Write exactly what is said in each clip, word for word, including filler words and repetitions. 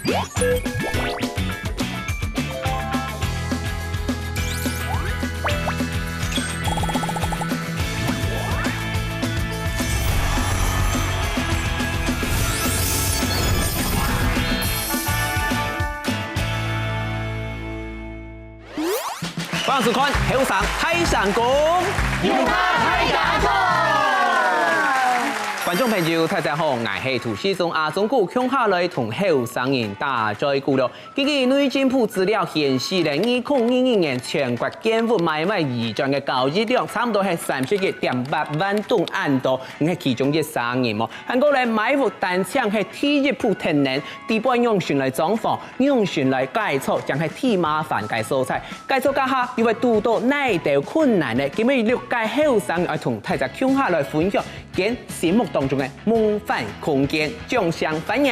歡迎收看《後生大聲公》，有話大聲講。觀眾朋友，大家好，𠊎係涂世忠，阿忠哥共下來同後生人打嘴鼓咯。根據內政部資料顯示咧，二零二二年全國建物買賣移轉个交易量差毋多係三十一點八萬噸恁多，你係其中一儕人無？還過咧，買屋單淨係第一步定定，底背仰般來裝潢， 仰般來改造，正係最麻煩个所在。改造該下又會堵著哪兜困難呢？今晡日六個後生愛同大家共下來分享，佢心目當中个夢幻空間，掌聲歡迎！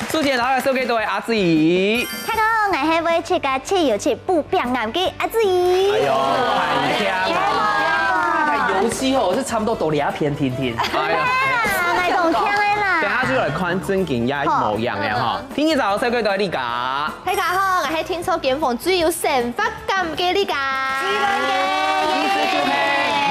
首先，摎大家紹介到个阿志怡。大家好，𠊎係會自家漆油漆補壁癌个阿志怡。哎喲，很強啊！那個油漆哦，是差不多都兩片定定。哎喲。啊，𠊎當強个啦。等下就來看正經也模樣个哈。 第二隻紹介到你家。大家好，𠊎係定著間房最有生活感个你家。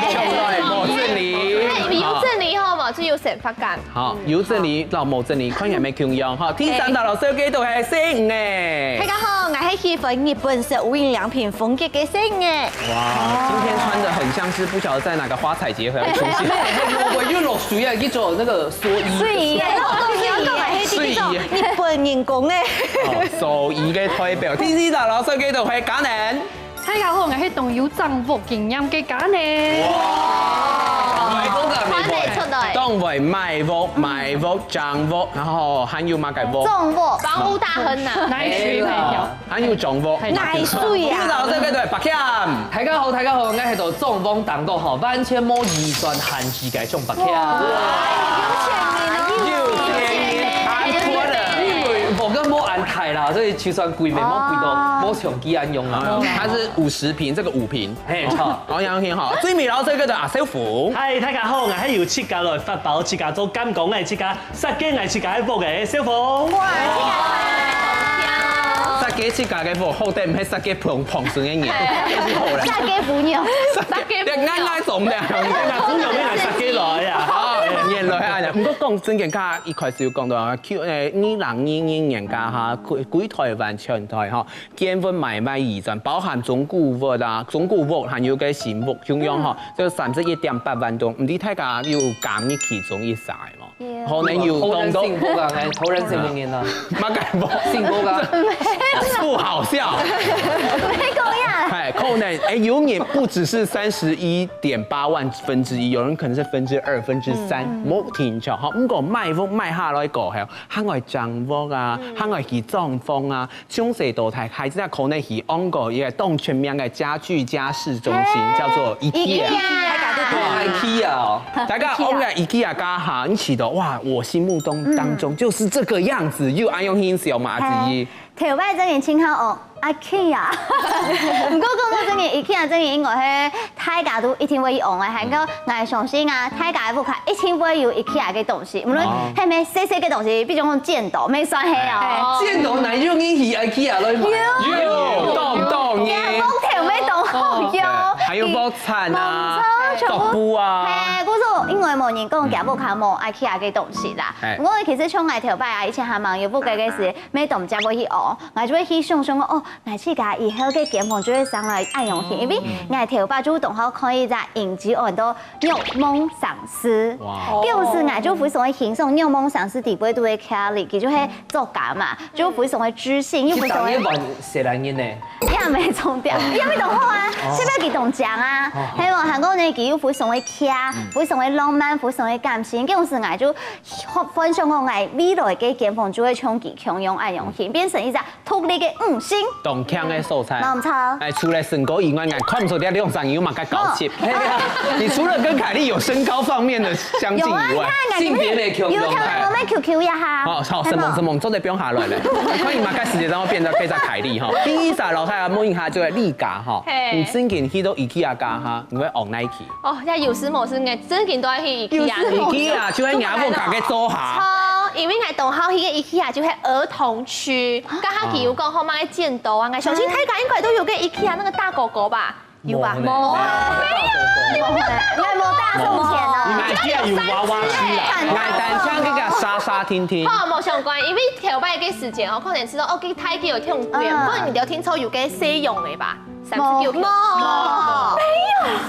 你係就係無整理，無整理。哎，有整理好無？最有生活感。好，有整理摎無整理，看起來無共樣哈。第三隻紹介到係細魚仔。大家好，𠊎係喜歡日本式無印良品風格个細魚仔。哇，今天穿得很像是不曉得在哪個花彩節才會出現。我又落水啊，去做那個 所以，所以，所以，所以，日本人講个。哦，所以个代表，第四隻紹介到係嘉寧。大家好，𠊎係當有裝潢經驗个嘉寧。哇，買屋啊，買屋。看得出來。當會買屋、買屋、裝潢，然後還有麼个屋？裝潢。房屋大亨吶。哪一區沒有？ 還有裝潢。哪一區啊？你老師該對，白謙。大家好，大家好，𠊎係做裝潢當多吼，完全無預算限制个像白謙。哇，有錢人哦。有錢人，太多了。因為屋个無恁大啦，所以就算貴，也無貴到無像佢恁樣啊。哦，它是五十坪，這個五坪。嘿，好。好，楊平好，最尾老師該對阿小鳳。嗨，大家好，𠊎係有自家來發包，自家做監工个，自家 設計𠊎自家个屋个小鳳。哇，設計自家个屋，好得毋係設計旁，旁身个人，就係好啦。設計餔娘。設計，你啱啱總了。那餔娘要來設計來啊。啊，原來啊，毋過講正經，剛剛一開始有講到啊，Q，誒，二零二二年間哈，歸，歸台灣全台哈，建物買賣移轉，包含中古屋啊，中古屋還有个新屋，共樣哈，就三十一點八萬棟，毋知大家有加入其中一儕無？ 可能有當多。頭人幸福啊，哎，頭人幸福人啊。麼个無？幸福啊。不好笑。沒講呀。哎，可能，哎，有人不只是三十一點八萬分之一，有人可能是分之二、分之三，無定著哈。毋過買屋買下來過後，還愛裝潢啊，還愛去裝潢啊， 從細到大，孩子啊，可能係安過一個當出名个家具家飾中心，嘿，叫做IKEA。IKEA。哇，IKEA哦。大家安个IKEA家下，你試著，哇，我心目中，當中就是這個樣子，又恁樣形象嘛，阿志。頭擺正經盡好哦，IKEA。毋過講到正經，IKEA正經應該係大家都一定會用个，還過𠊎相信啊，大家个屋下一定會有IKEA个東西。 無論係毋係細細个東西，比如講枕頭，乜算係哦。枕頭哪有人去IKEA來買？有，當當然。木頭乜當好用，還有木炭啊，桌布啊。係，故所因為無人講佢屋下無IKEA个東西啦。毋過其實像𠊎頭擺啊，以前還吂有屋个時，乜當常會去哦，𠊎就會去想想講，哦，𠊎自家以後个間房就會生來恁樣去，因為𠊎頭擺就當好看一隻影集，哦，都 玉夢城市。哇。故所𠊎就非常个欣賞玉夢城市底背肚个Kelly，佢就係作家嘛，就非常个知性，又非常个，佢當然玩細男人呢。也無重點，也無當好啊，這邊佢當靚啊，係無？還過呢，佢又非常个care，非常个浪漫，非常个感性，故所𠊎就幻想講𠊎未來个間房就會像佢共樣恁樣形，變成一隻 獨立个女性。當強个所在。無錯。哎，除了身高以外，𠊎看毋出這兩儕人有麼个交集。無。你除了跟凱莉有身高方面的相近以外，有啊，你看，性別沒共樣，有看到我們QQ一下。好，好，什麼什麼，做得不用下來了。看你麼个時間，然後變成變成凱莉哈。第一隻，老師啊，問一下，就係你家哈，嘿。你正經去到IKEA家哈，你會往哪去？哦，這有時無時，𠊎正經都愛去IKEA。有時無時。IKEA就係你屋下个灶下。超因為𠊎當好去个IKEA就係兒童區，剛剛佢有講好買个剪刀啊，𠊎相信大家應該都有个IKEA那個大狗狗吧？有吧？無呢。沒有，沒有大送錢啊。你買IKEA有娃娃機啦。買單箱个个沙沙聽聽。好，無相關，因為頭擺个時間哦，可能知道哦，去泰國有聽過，嗯不過你都聽說有个西洋个吧？三十九沒有。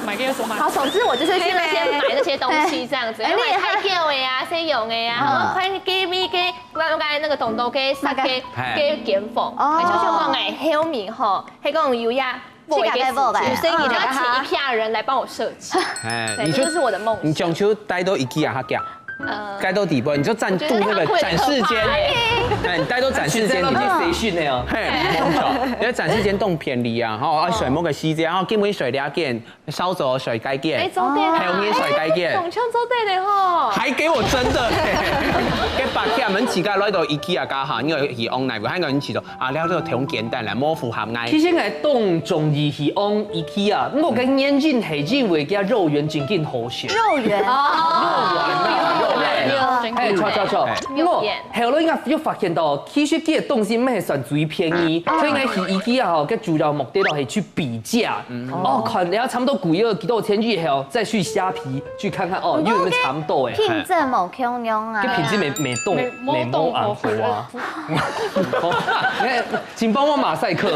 買个有什麼？好，總之我就是去那些買那些東西這樣子，哎要買泰國的啊，西洋的啊，嗯然後看给米给，剛剛那個東東给啥给给剪风，哦還就想講哎，後面吼，還講有呀，我一个時間，自家來買个我就要請IKEA人來幫我設計。哎，對，你就這就是我的夢想。你想就帶到IKEA下腳，呃，帶到底部，你就佔肚那個展示間，哎，你帶到展示間裡面。你培訓的哦。嘿，沒錯，因為展示間當便利啊，吼，啊，睡目个時間，吼，今晡日睡這間，朝早睡該哎，間，做得啦，還有你睡該間。總算做得的吼。還給我真的，該把佢們自家來到IKEA家下，因為佢online，還有人知道啊，了這個太簡單了，無符合𠊎。其實𠊎當中意去往IKEA，毋過个原因係因為佢肉圓正經好食。肉圓。肉圓啊，肉圓。哎，錯錯錯，毋過後來𠊎又發現到，其實佢个東西毋係算最便宜，所以𠊎去IKEA吼，个主要目的都係去比價。哦，看了差不多貴了幾多錢以後，再去蝦皮去看看，哦，又有沒有差不多哎。品質無共樣啊。个品質沒沒動沒沒毛啊，沒動好啊。哎，請幫我馬賽克。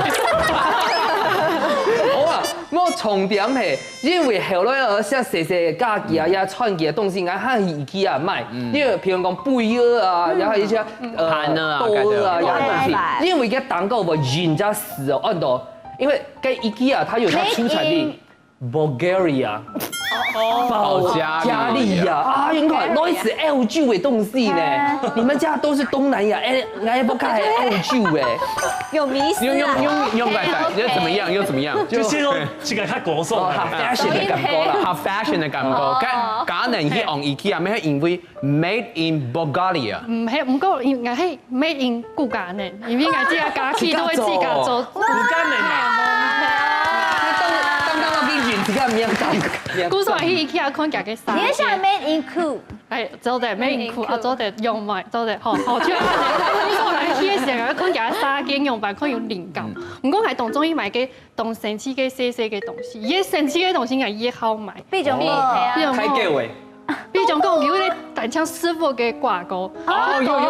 好啊，我重點係，因為後來啊，像細細个家具啊，也穿个東西，𠊎還去IKEA買，因為譬如講杯仔啊，然後一些呃盤仔啊刀仔啊，該種然後東西對，因為个蛋糕我人家死哦，按到，因為个IKEA它有它出產地。Bulgaria，保加利亞啊，你看，那是歐洲的東西呢。你們家都是東南亞，哎，哎，不看歐洲哎，有迷思用用啊。用用改改，又怎麼樣？又怎麼樣？就先用這個較高尚哦，的。好 fashion 的感覺啦。好 fashion 的感覺，可可能去往IKEA，沒有因為 made in Bulgaria。嗯，係，毋過應該係 made in 古家呢，因為𠊎自家家具都會自家做。古家人啊，那當當當當，你自家沒有講。故所去IKEA看佢个衫。你也想 made in cool。哎，做得 made in cool 啊，做得用買，做得吼，好就。故所來去个時候，看佢个衫件用法，看有靈感。毋過𠊎當中意買个當神奇个細細个東西，越神奇个東西，𠊎越好買。比如講，比如講太贵喂，比如講，有个單槍師傅个掛鉤，哦，有有有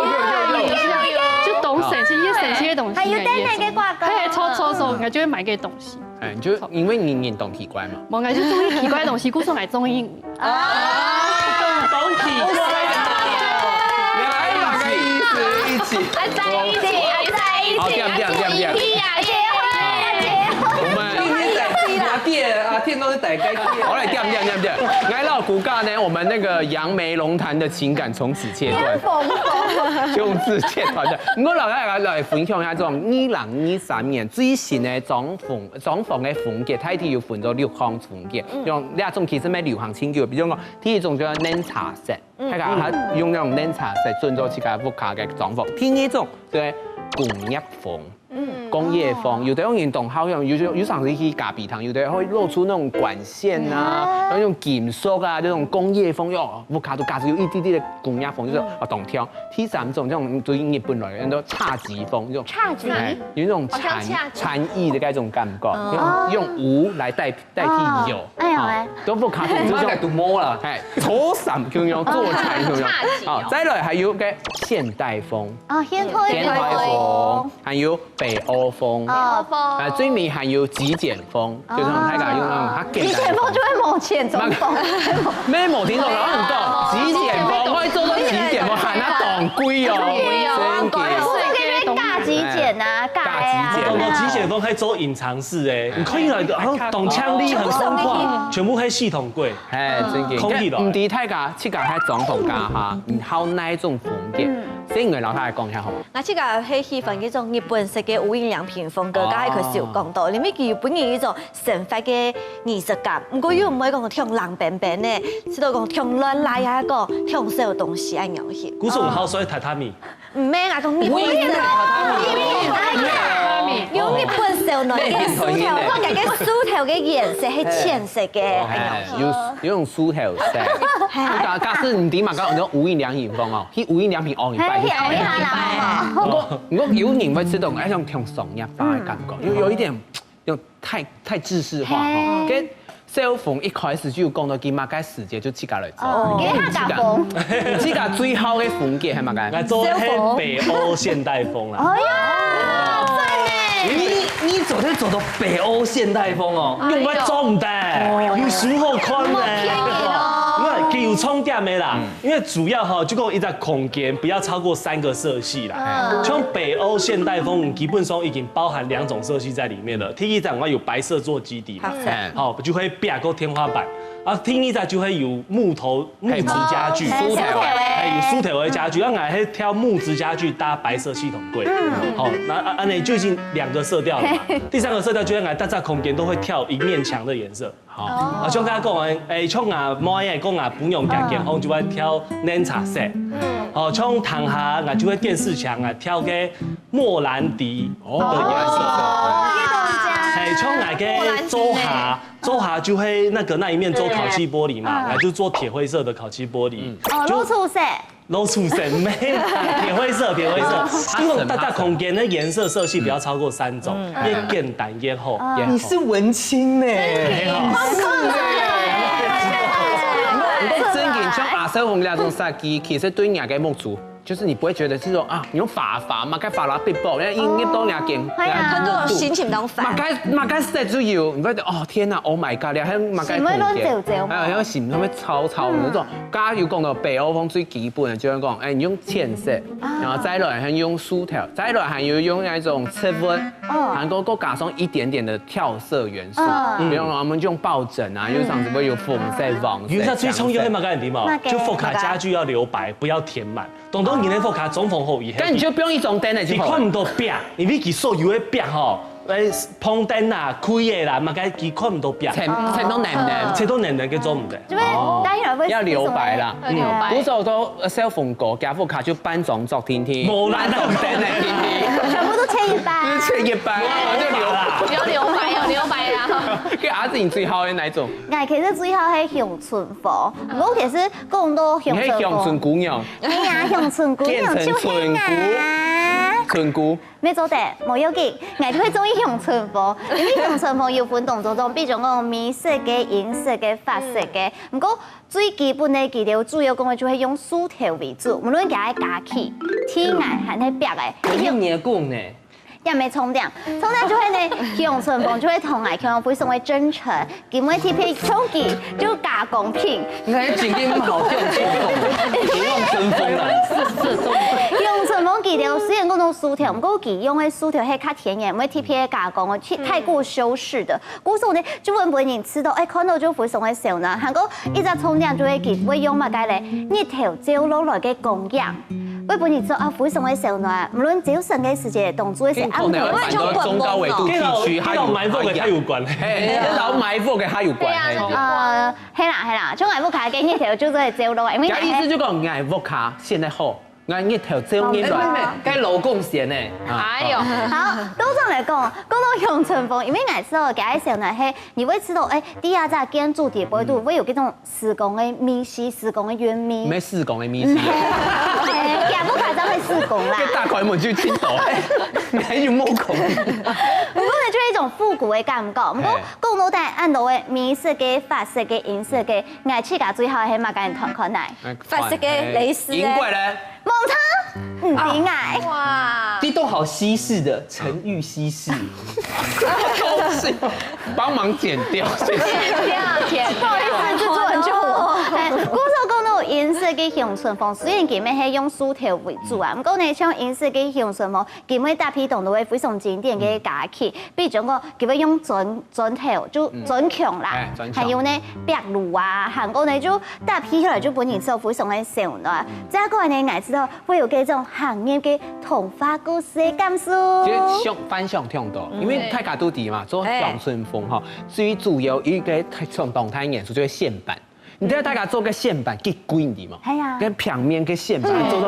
有有。就當神奇，越神奇个東西。還有戴那个掛鉤。嘿，錯錯錯，我就會買个東西。哎，你就因為你你懂奇怪嘛。我感覺就中意奇怪的東西，故所還中意。懂體會。來，一起一起。啊，在一起，啊，在一起，好，點點點點。啊，結婚，啊，結婚。我們你你戴牙店啊，店都是戴该店。好來，點點點點。來到古家呢，我們那個楊梅龍潭的情感從此切斷，從此切斷的。我老大來來分享一下這種二零二三年最新的裝潢裝潢的風格，大體有分做六項風格，用這種其實蠻流行很久，比如講第一種叫做奶茶色。大家還用那種奶茶色做做自家屋下个裝潢。第二種就係工業風。工業風，有的用運動好用，有有有常時去咖啡廳，有的會露出那種管線啊，然後用金屬啊，這種工業風，喲，屋下都加上有一滴滴的工業風，就是哦，當香。第三種這種對日本來的，叫做侘寂風，這種侘寂哎，有那種禪好像侘寂禪意的那種感覺，用用無來代代替有，哎呀喂，都不卡通，你這種買个都摸了。哎，做三共樣，做三共樣。侘寂哦好，再來還有个現代風，哦，現代現代風，還有北歐風，哦，啊，最尾還有極簡風，就是那種大家用那種較簡單的極簡風就會無錢，怎麼辦？沒無聽懂，然後很多極簡風，我做到極簡風，喊它當貴哦，貴哦真的。我是感覺大極簡啊，大大極簡哦，極簡風還做隱藏式誒，你看起來然後當強力很鬆快，全部係系統櫃。哎，真的。空氣的毋知大家自家係裝潢家哈，你好哪一種風格？先我老太來講一下好嗎？𠊎自家係喜歡該種日本式个無印良品風格，剛才佢有講到，裡面佢本身有一種生活个儀式感，毋過又毋會講忒冷冰冰呢，試到講忒亂來啊，講忒少東西恁樣去。故所好睡榻榻米，毋係啊，講日本式，用日本少女个石頭，講个石頭个顏色係淺色个，恁樣去。有有種梳頭色。假假使你知嘛，講有無印良品風哦，去無印良品哦，你拜去。嘿，去哦，你看啦，不過不過有人會試著，哎，像像上一把的感覺，有有一點，有太太制式化哈。跟小鳳一開始就有講到，佢麼个時節就自家來做。哦，給他打工。自家最好的風格係麼个？來做迄北歐現代風啦。哎呀，讚呢！你你做得做到北歐現代風哦，用我做毋得，有時候看呢。那便宜咯。因為有重點的啦，因為主要哈，就講一個空間不要超過三個色系啦。像北歐現代風，基本上已經包含兩種色系在裡面了。第一種，我有白色做基底嘛，嗯好，就會壁過天花板。啊，第二種就會有木頭木質家具，嘿，木頭的。哎，有木頭的家具。啊，𠊎還挑木質家具搭白色系統櫃。好，那啊，那就已經兩個色調了嘛。第三個色調就係𠊎大家空間都會挑一面牆的顏色。好，啊，像剛剛講的，哎，像啊，妹仔講啊，不用加健康就會挑奶茶色。好，像堂下啊，就會電視牆啊，挑个莫蘭迪的顏色。哦，這東西啊。哎，像𠊎个桌下，桌下就會那個那一面做烤漆玻璃嘛，然後就做鐵灰色的烤漆玻璃。哦，就露出色。露出色，沒有啦，鐵灰色，鐵灰色。因為大家空間的顏色色系不要超過三種，越簡單越好。你是文青呢。很好。不過真的，像阿小鳳那種設計，其實對人家目珠，就是你不會覺得是說啊，你用法法嘛，該法拉必爆，因為一到人家，哎呀，看到心情當嘛烦。該嘛該色就有，你會覺得哦天哪，Oh my god，你還嘛該心會亂走走嘛哎，要心會超超那種。剛剛有講到北歐風最基本的，就係講，哎，你用淺色，然後再來還用樹頭，再來還有用那種七分，哦還過再加上一點點的跳色元素，嗯比如說我們用抱枕啊，有上次會有紅色、黃色、有一個最重要的香色嘛，該你嘛那，個就屋下家具要留白，不要填滿。當多人的屋下裝潢好以後，那你就不用一種燈了，你看就好了。毋到壁，因為佢所有的壁吼，誒，碰燈啦、開的啦，嘛該佢看毋到壁，全全都冷冷。這都冷冷个做毋得。就會待會兒會要留白啦。要留白古早都呃小鳳哥，家屋下就半張桌定定，無啦半張凳來定定，全部都切一半。切一半，就留。啦，不要留白哦，留白啦。給阿紫，你最好的哪一種？𠊎其實最好係鄉村風，毋過其實講到鄉村你係鄉村風，姑娘，哎呀，鄉村姑娘就係啊。村姑。沒做得，無要緊，𠊎就會中意鄉村風，因為鄉村風有分當多種，比如講美式个、英式个、法式个。毋過最基本个，佢兜主要講个就係用樹頭為主，無論佢个家具、地泥還係壁个，你有你的講呢？也無重點，重點就係呢，鄉村風就係同𠊎共樣非常个真誠，佢毋會特別像佢就加工品。你還真正毋好鄉村風，你用春風啊。鄉村風佢兜雖然講到樹頭，毋過佢用个樹頭係較天然，毋會特別加工个，去太過修飾的。故所呢，就會分人試著，哎，看到就非常个燒暖。還過一隻重點就係佢會用麼个咧？日頭照落來个光影，會分人知啊，非常个燒暖。無論朝晨个時節，當晝个時，暗晡个時。中高緯度地區，這老這老買屋个較有關。嘿，這老買屋个較有關係。呃，係啦係啦，像𠊎屋下个日頭就係照落來，因為佢意思就講，𠊎屋下現在好，𠊎日頭照日落。該老貢獻呢？哎呦，好，倒轉來講，講到鄉村風，因為𠊎知道，佢个燒暖係，你會知道，哎，底下在建築底背肚會有這種時光个味緒，時光个韻味。沒時光个味緒。哎，佢屋下正會時光啦。這打開門就聽到，哎，你還有目孔。毋過呢，就係一種復古个感覺。毋過嘿講到底，恁多个美式个、法式个、英式个，𠊎自家最好係麼个人團看來？法式个蕾絲个英國人。無錯，毋止𠊎。哇，這都好西式的，沉鬱西式。幫忙剪掉，謝謝。剪掉，剪掉。不好意思，製作人救我。哎，故所講到英式个鄉村風，雖然佢乜係用樹頭為主啊，毋過呢，像英式个鄉村風，佢乜搭配當多个非常經典个家具，比如講，佢會用磚磚頭，就磚牆啦哎，磚牆還有呢壁爐啊，還過呢就搭配起來就分人受非常个燒暖。再過來呢，𠊎知道會有這種行業个童話故事个感受。其實想反想挺多，因為大家都知嘛，做鄉村風哈，最主要一個傳統个元素就係線板。你知道大家做个線板幾貴，你知嗎？係啊跟平面个線板做到，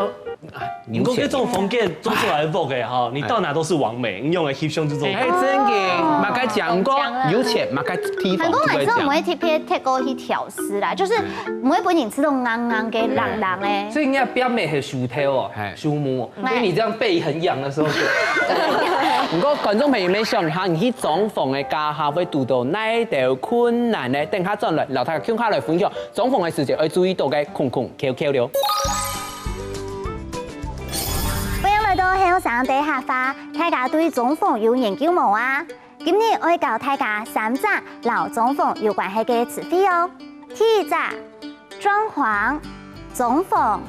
哎，你讲这种风景做出来的vlog个哈，你到哪都是完美，你用个翕相就做。哎，真个，嘛该讲过，有钱嘛该地方就会讲。反正每次我们会特别take过去调试啦，就是每本人吃到硬硬个、冷冷个。所以人家表妹很熟头哦，熟目，所以你这样背很痒的时候就。不过观众朋友们想哈，你去装潢个家下会堵到哪一条困难呢？等下转来，老太太共下来分享装潢个时节，要注意到个空空 Q Q 了。欢迎来到后生大客话，大家对装潢有研究无啊？今日我会教大家三只摎装潢有关系个词汇哦。第一只，装潢，装潢，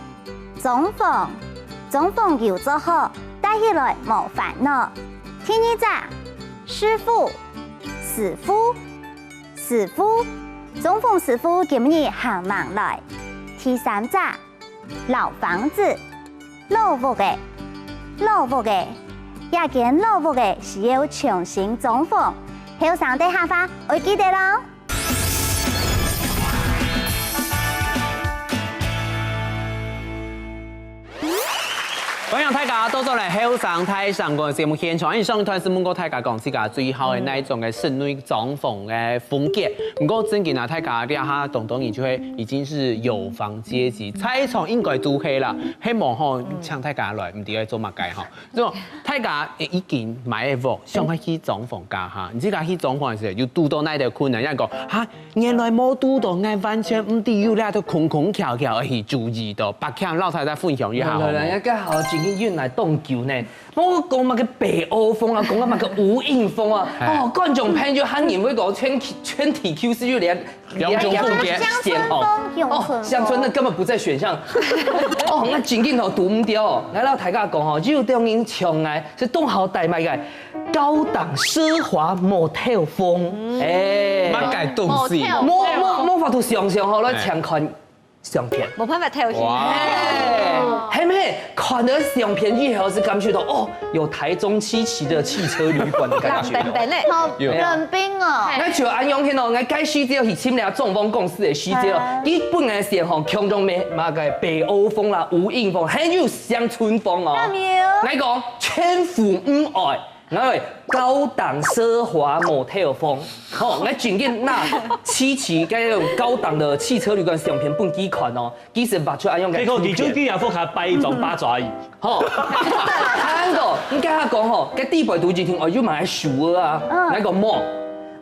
装潢，装潢有做好，戴起来无烦恼。第二只，师傅，师傅，师傅，装潢师傅今日行吂来。第三只， 老房子，老屋仔，老屋仔，這間老屋仔需要重新裝潢，後生个客話愛記得哦。歡迎大家倒轉來後生大聲公个節目現場，因為上一段係問過大家講自家最好个哪一種个室內裝潢个風格。不過正經啊，大家這下當當然就會已經係有房 階級，在場應該都係啦。希望吼，請大家來，毋知愛做麼个吼。就大家已經買个屋，想愛去裝潢家下，你自家去裝潢个時候，有堵到哪一條困難？人講哈，原來無堵到，𠊎完全毋知有這條空空竅竅，愛去注意到。白強老太太分享一下好無？來來來，該好，今日運來當久呢。莫講麼个北歐風啊，講到麼个無印風啊，哦，觀眾朋友還認為講全全體Q四就連 兩種風格。鄉村風，哦，鄉村那根本不在選項。哦，𠊎真經吼堵毋著哦。𠊎摎大家講吼，有兜人像𠊎係當好戴麼个高檔奢華motel風。哎，麼个東西？無無無法度想像吼，來請看相片。無辦法跳起。哇！哎，係毋係？看到相片以後係感覺到哦，有台中七期的汽車旅館的感覺。冷冰冰嘞。 好冷冰哦。𠊎就恁樣去咯，𠊎該時節去尋了裝潢公司个時節咯，佢本來先吼，強調麼个北歐風啦、無印風，還有鄉村風哦。𠊎講全部毋愛，𠊎愛高檔奢華motel風。吼，𠊎真經拿七期該種高檔的汽車旅館相片分佢看哦，佢係畫出恁樣个圖片。結果佢就佢也屋下擺一張八爪椅。 吼，還過，你跟佢講吼，該地板都已經哦，又買來修啊，嗯。那個莫，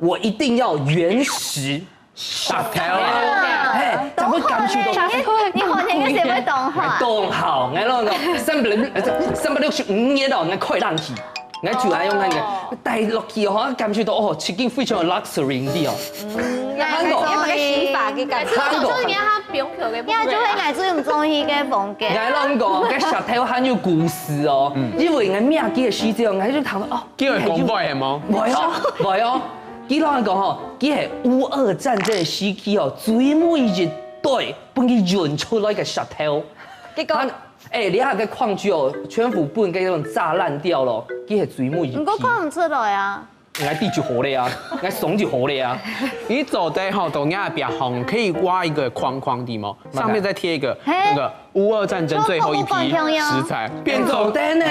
我一定要原石石頭啊，嘿，才會感受到。你你好聽个是會懂哈。懂好，然後呢，三百六三百六十五年哦，那快浪去，那就愛用那個戴落去吼，感受到哦，已經非常的luxury的哦。嗯，還過，要把它洗法給感受。還過，你要他不用口味，你就會愛最毋中意个風格。 𠊎摎你講，該石頭還有故事哦，因為𠊎買佢个時節，𠊎就聽到哦，佢會講話係無？會哦，會哦，佢摎𠊎講吼，佢係烏俄戰爭个時期哦，最尾一堆分佢運出來个石頭。結果，哎，這下个礦區哦，全部分該種炸爛掉了，佢係最尾一批。毋過看毋出來啊。 𠊎地就好了啊，𠊎爽就好了啊。你做得吼，到你个邊項可以挖一個框框的嗎？上面再貼一個那個烏俄戰爭最後一批石材，變做得呢，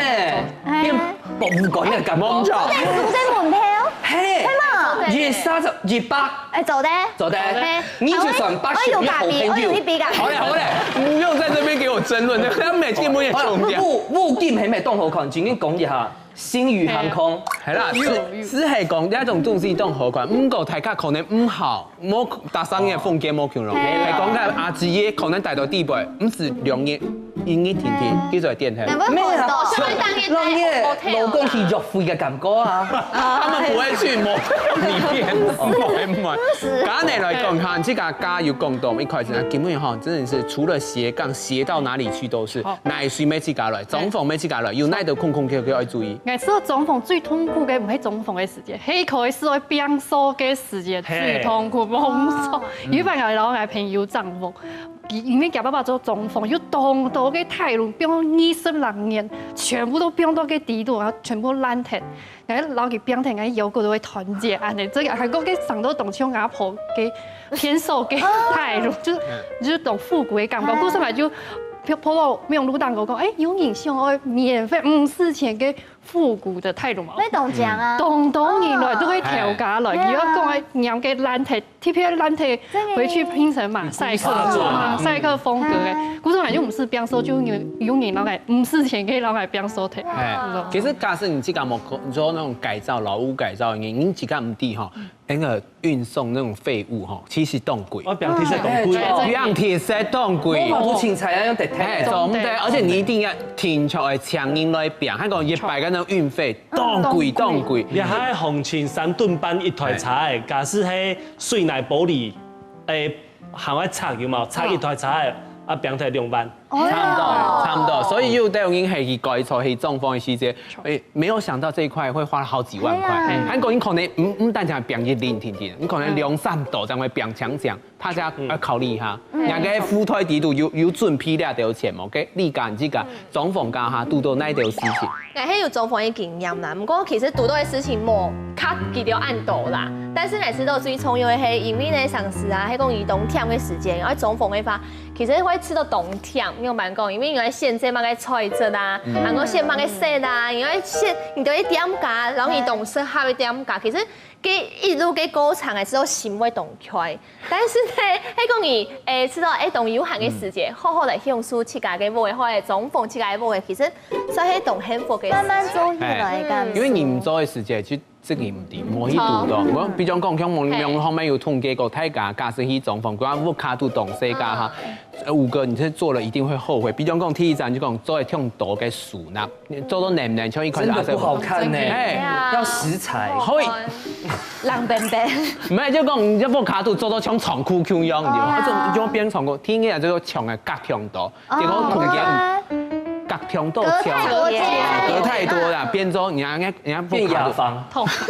變博物館个感覺。無錯。在門票，嘿，係嘛？一三十一百，哎，做得，做得，嘿，你就算八十，我有咖啡，我有一杯咖啡。好了好了，不用在這邊給我爭論，那每天我也重點。物物件係毋係當好看？今天講一下。 星宇航空。係啦，係係講這種東西當好看，毋過大家可能毋好，無大聲个風格無共樣。係講个阿姊爺可能戴到地板，毋係兩日，一日天天，佢就會電話。沒有啊，像老公去約會个感覺啊。他們不會去某裡面，不會買。簡單來講哈，這個家有共同一塊錢，根本哈，真的是除了斜槓，斜到哪裡去都是。 哪位選自家來，裝潢自家來，有哪兜空空竅竅愛注意？𠊎試著裝潢最痛苦个毋係裝潢个時節，係可以試著變數个時節最痛苦，無錯。有一擺𠊎摎𠊎朋友裝潢，佢因為佢爸爸做裝潢，有當多个大櫳，放二十零年，全部都放到該底肚，然後全部爛忒。 𠊎摎佢拚忒，𠊎腰骨都會斷節恁呢。這個還過該上到當像阿婆个偏瘦个態度，就就當復古个感覺。故所𠊎就 PO PO到網路頂高講，哎，有人想愛免費，毋使錢个復古的泰魯毛。會當靚啊。當多人來，都會頭家來，哦。佢愛講，哎，染个藍色，特別藍色，真的。回去拚成馬賽克，馬賽克風格个。嗯。故所𠊎就毋使變色，就有，有人來，毋使錢个來變色个。哎，其實假使你自家無做那種改造，老屋改造，你，你自家毋知吼， 那個運送那種廢物吼，其實當貴。哦，變鐵色當貴哦。哎，變鐵色當貴。哦，無清彩啊，用得太哎，重。對，而且你一定要定期愛請人來變，還講一擺个那種運費，當貴，當貴。你還行情三噸半一台車哎，假使係水泥玻璃，哎，還愛拆有無？拆一台車哎，啊，變忒兩萬。 差不多，差不多。所以有兜人係去改造，去裝潢个時節，哎，沒有想到這一塊會花了好幾萬塊。對啊。還講你可能，嗯，嗯，單淨變一零定定，你可能兩三度正會變強強，大家要考慮一下。嗯。兩個福袋底肚有，有準備這兜錢無？OK，你講這個裝潢家下堵到哪兜事情？𠊎係有裝潢个經驗啦，毋過其實堵到个事情無較佢兜恁多啦。但是𠊎知道最重要个係，因為呢，上次啊，係講佢冬天个時間，愛裝潢个話， 其實會試到當忝，仰般講，因為你愛選擇麼个材質啊，嗯。還有選麼个色啊，你愛選，你都愛店家，然後你當適合个店家。其實，該一路个過程，還係都心會當開。但是呢，係講你，誒，試到，誒，當有閒个時節，嗯。好好來享受自家个屋个，好好來裝潢自家个屋个，其實算係當幸福个事情。慢慢做起來个感覺。哎，因為你毋做个時節，就 這個毋對，無去堵到。嗯。我比如講，像網，嘿。網上面有統計過，大家假使去裝潢，講屋下都當細家哈，嗯。呃，五個你是做了一定會後悔。比如講，第一站就講做一忒多个收納，做到淰淰，像一開始真的不好看呢，哎。要石材。好，冷冰冰。沒有，就講你這屋下都做到像倉庫共樣，你知道嗎？哦。啊，怎麼就變倉庫？第一個就講牆个隔忒多。 結果空間隔忒多，隔太多間。隔太多了，變做你看，你看，你看，變雅房。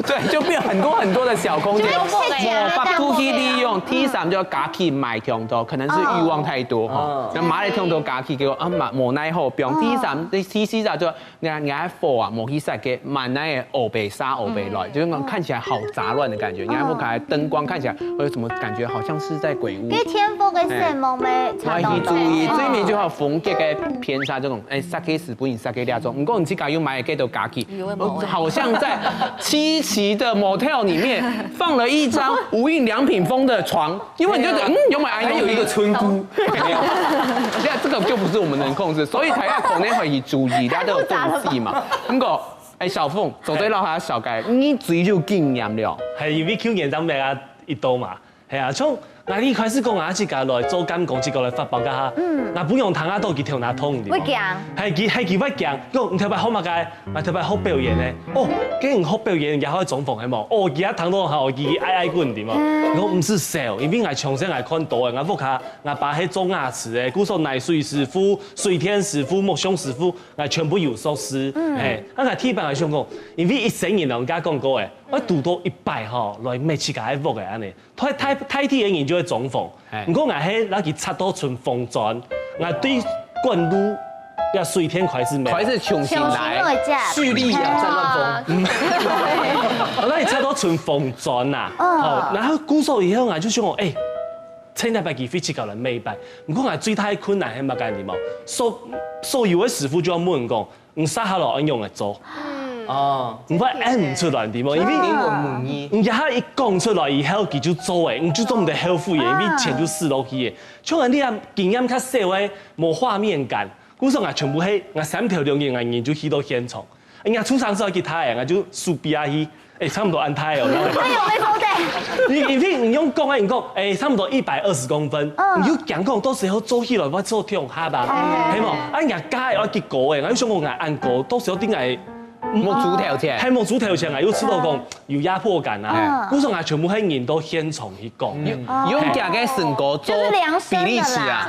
對，就變很多很多的小空間。就會切起來。無法度去利用，第三就家具買忒多，可能是慾望太多哈。哦。那買了忒多家具，結果啊，買，無奈何，放第三，第，第四就 你看，你看火啊，無去設計，滿那個烏白沙、烏白來，嗯。就是那種看起來好雜亂的感覺。你看屋下燈光看起來，我有什麼感覺，好像是在鬼屋。跟天賦跟聖夢咩，哎。差不多。我要去注意，哦。最尾就好風格个偏差，這種，哎，設計師不能設計這種。不過你自家又買幾多家具，有的沒的。好像在七期的 motel 裡面放了一張無印良品風的床， 因為你就覺得，嗯，有沒有安全？還有一個村姑。沒有。這，這個就不是我們能控制，所以大家可能會去注意，大家都有共識嘛。不過，哎，小鳳，做得摎大家紹介，你最有經驗了。係，因為舊年咱們啊，一到嘛，係啊，像𠊎一開始講啊，自家來做監工，自家來發包个哈，嗯。𠊎不用談啊，都去跳那通，對無？會驚。係，佢，係，佢會驚，講，你頭擺學麼个？ 𠊎頭擺學表演呢，哦，竟然學表演也會裝潢係無？哦，佢也聽到好，佢哀哀滾，對無？嗯。𠊎毋使愁，因為𠊎從細𠊎看到个，𠊎屋下，𠊎爸係做瓦瓷个，故所泥水師傅、水電師傅、木匠師傅，𠊎全部有熟識。嗯。嘿，啊，𠊎第一擺𠊎想講，因為一生人人家講過个，𠊎堵到一擺吼，來買自家个屋个恁呢。 大，大，大體个人就會裝潢。嘿。毋過𠊎係拿去拆到成紅磚，𠊎對管路也水電開始無。開始重新來。重新來過。水利啊，哇。在亂風。𠊎拿去拆到成紅磚吶。嗯。好，然後故所以後，𠊎就想講，欸，趁這擺機會自家來買一擺。毋過𠊎最大个困難係麼个，你知無？所，所有个師傅就會問講， 你續下來愛仰仔做？嗯。哦。你會按毋出來，對無？因為英文母語。你這下一講出來以後，佢就做欸，你就做毋得後悔欸，因為錢就使落去欸。像你啊，經驗較少欸，無畫面感。故所𠊎全部係，𠊎三頭兩日，𠊎人就去到現場。人家出場時候吉他欸，𠊎就手比下去，欸，差不多恁大哦。哎呦，沒錯的。你，你聽，你用講欸，你講，欸，差不多一百二十公分，嗯。你就講講，到時候做起來，我做跳下吧，哎。係無？啊，人家價愛幾高欸，𠊎就想講，𠊎恁高，到時候定係 無足條件。係無足條件啊，又試到講有壓迫感啊。嗯。故所𠊎全部係人到現場去講。嗯。用，用自家个身高做比例尺啊。就是量身的啦。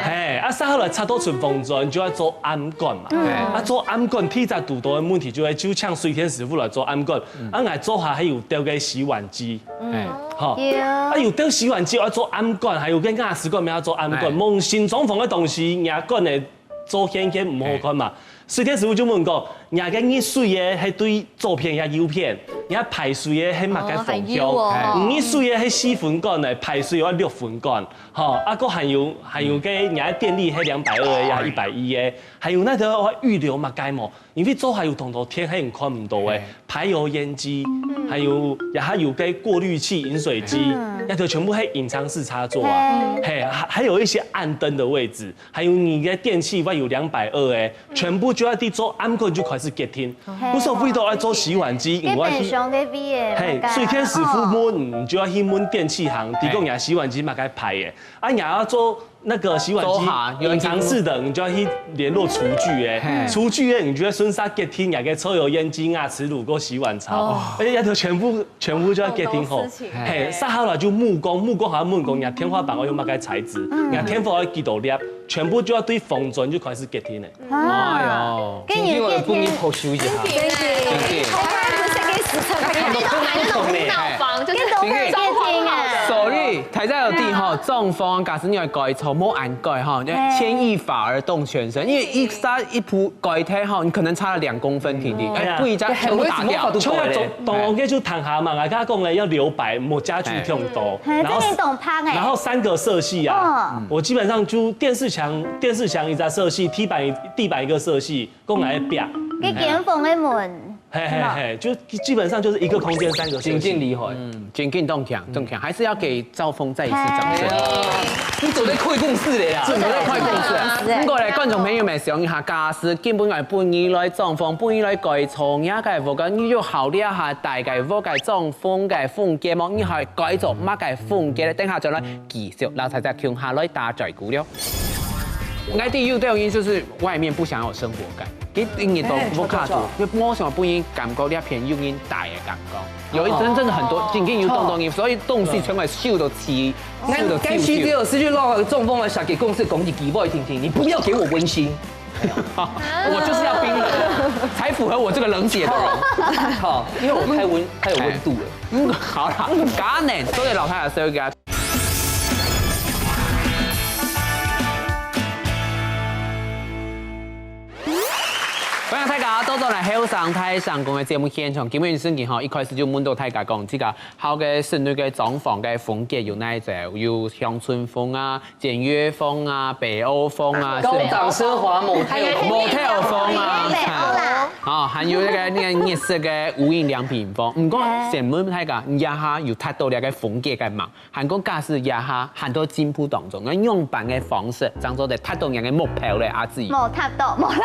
嘿。嘿，啊，續下來拆到成紅磚，就愛做暗管嘛。嗯。啊，做暗管，第一隻堵到个問題就係，就請水電師傅來做暗管。嗯。啊，𠊎做下還有吊个洗碗機。嗯。吼。有。啊，有吊洗碗機，愛做暗管，還有个瓦斯管，也愛做暗管。嘿。無新裝潢个東西，瓦管个做現現毋好看嘛。水電師傅就問講，若个入水个係對左片也右片，若排水个係麼个方向？哦，還有哦。入水个係四分管个，排水个六分管，吼，啊，閣還有還有个若个電力係兩百二个呀，一百一个，還有該个愛預留麼个無？因為做下有當多電係你看毋到个嘿，排油煙機，還有也還有个過濾器、飲水機，該个全部係隱藏式插座啊，嘿，還還有一些暗燈的位置。 還有你个電器會有兩百二个，全部就愛對做暗管就開始決定。無所謂到愛做洗碗機，基本上个位个，嘿，水電師傅問，你就愛去問電器行，提供你洗碗機麼个牌个。啊，你還要做那個洗碗機隱藏式的，你就要去聯絡廚具哎，廚具哎，你就要順續決定你个抽油煙機啊、瓷爐跟洗碗槽，而且要全部全部就要決定好。嘿，上好了就木工，木工還要問講你天花板要用麼个材質，你天花要幾多粒， 全部就要對紅磚就開始決定了。哎呦，跟你決定，不能偷修一下。真的，他不是个死城，那種那種鬧房，就是跟懂个決定啊。所以大家有聽吼，裝潢假使你要改造，莫恁改吼，牽一髮而動全身，因為一下一步改忒吼，你可能差了兩公分，弟弟，哎，不一家全部打掉。就要裝裝潢个就談下嘛，我剛剛講了要留白，莫家具用多，哎，然後這你懂拍哎。然後三個色系啊，我基本上就電視牆電視牆一隻色系，地板一地板一個色系，共來變。个間房个門，嘿嘿嘿，就基本上就是一個空間三個色系。真正厲害，真正當強，當強，還是要給兆峰再一次掌聲。你做得開公司了呀！真的開公司啊！是不過咧，觀眾朋友們想一下，假使今晡日本人來裝潢，本人來改造，你个屋个，你有考慮一下大家屋个裝潢个風格無？你還改造麼个風格咧？等下再來繼續，老太太共下來打嘴鼓了。𠊎第一個原因就是外面不想要有生活感，一定你都不卡住，就無想分人感覺這片有人戴个感覺。有一陣真的很多，真正有當多人，所以東西全部收到齊，收到齊。該該期只有失去落个中风的小给公司攻击给我听听，你不要给我温馨。我就是要冰冷，才符合我这个冷血的人。好，因为我太温，太有温度了。嗯，好啦，今日多謝老太太收看。歡迎大家倒轉來後生大聲公个節目現場。今日聖經吼，一開始就問到大家講，這個好个室內个裝潢个風格有哪一種？有鄉村風啊、簡約風啊、北歐風啊，高檔奢華motel motel風啊，北歐啦，啊，還有那個那個日式个無印良品風。毋過，先問大家，你這下有達到這個風格个嗎？還講假使這下還在進步當中，用樣般个方式，正做得達到你个目標咧，阿志。無達到，無啦。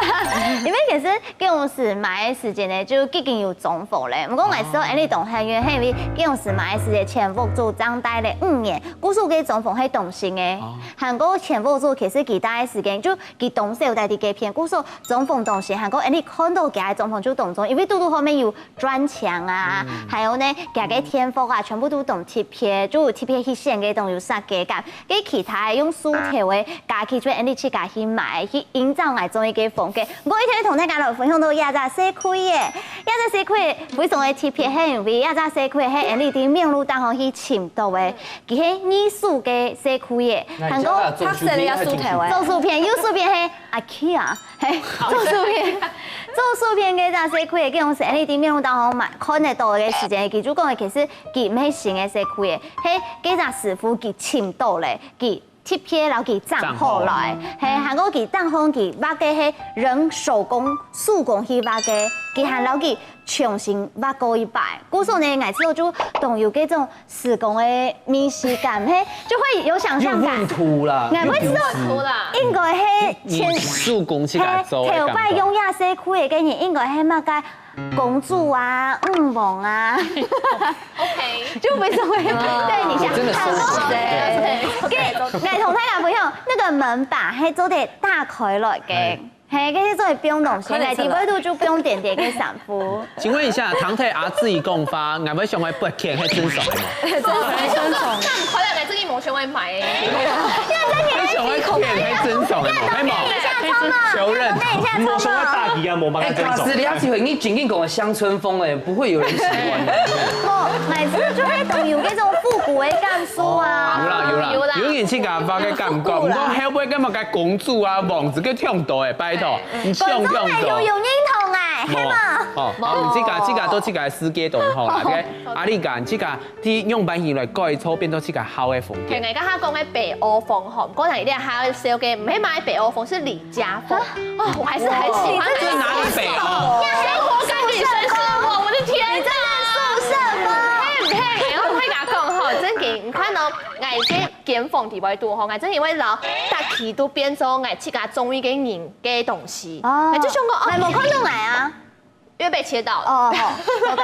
因為其實公司買个時間呢，就已經有裝潢咧。毋過𠊎係恁樣當幸運，係因為公司買个時間前屋主正戴咧五年，故所个裝潢係當新个。還過前屋主其實佢戴个時間就佢當少戴在該片，故所裝潢當新，還過恁樣看到佢个裝潢就當中，因為堵堵後面有 磚牆啊，還有呢，佢个天幕啊，全部都當特別，就有特別去選个，當有設計感。該其他用手頭个家具，就恁樣自家去買，去營造𠊎中意个風格。毋過一定同大家來分享到這隻社區耶，這隻社區非常个特別，係因為這隻社區係恁樣在網路當中去尋到个，佢係二手个社區耶，還過做手片，做手片，有手片係IKEA。 嘿，做手片，做手片个這社區个，佢用係恁樣在網路當中嘛看得到个時間，佢就講其實佢毋係新个社區个，係該隻師傅佢尋到咧，佢特別摎佢整好來，嘿，還過佢當好佢畫个係人手工手工去畫个，佢還摎佢重新畫過一擺。故所呢，𠊎知道就當有該種 施工个儀式感，嘿，就會有想像感。有溫度啦，𠊎會知道，好啦，應該係你手工自家做个嘿，頭擺感覺。用這社區个人，應該係麼个公主啊、女王啊， OK，就為什麼對你想真的收集看到誰？對，來同大家分享，那個門把係做得打開來个。嘿，這係做得放東西，看得出來。裡背肚就放點點个衫褲。請問一下，唐太阿志講話，𠊎會想愛不見，係真爽的嗎？真爽。快樂來這一幕。我想要买欸。你想要騙還真爽欸，還無？求認。等一下，等一下，等一下，等一下，等一下，哎，卡斯利亞機會，你緊緊講个鄉村風欸，不會有人喜歡的。無，買這就會懂有那種復古的感受啊。有啦有啦，有啦。有人去感覺个感覺，不過後尾感覺个公主啊、王子个忒多欸，拜託，你想忒多。有有認同欸，係嘛？哦，好，你自家自家都自家世界當好啦，OK。阿麗講，自家 佢樣般形來改造，變做自家好个風格。對，𠊎剛剛講个北歐風吼，毋過呢，你這下紹介毋係買北歐風，是李家風。哦，我還是很喜歡。這哪裡北歐？生活跟女生生活，我的天哪！你在宿舍嗎？嘿，嘿，然後我跟你講吼，真的，你看哦，𠊎這間房裡背肚吼，𠊎真的會老，大體都變做𠊎自家中意个人个東西。哦，𠊎就想講，哦，還沒看到𠊎啊。 又被切到了。哦，好，OK。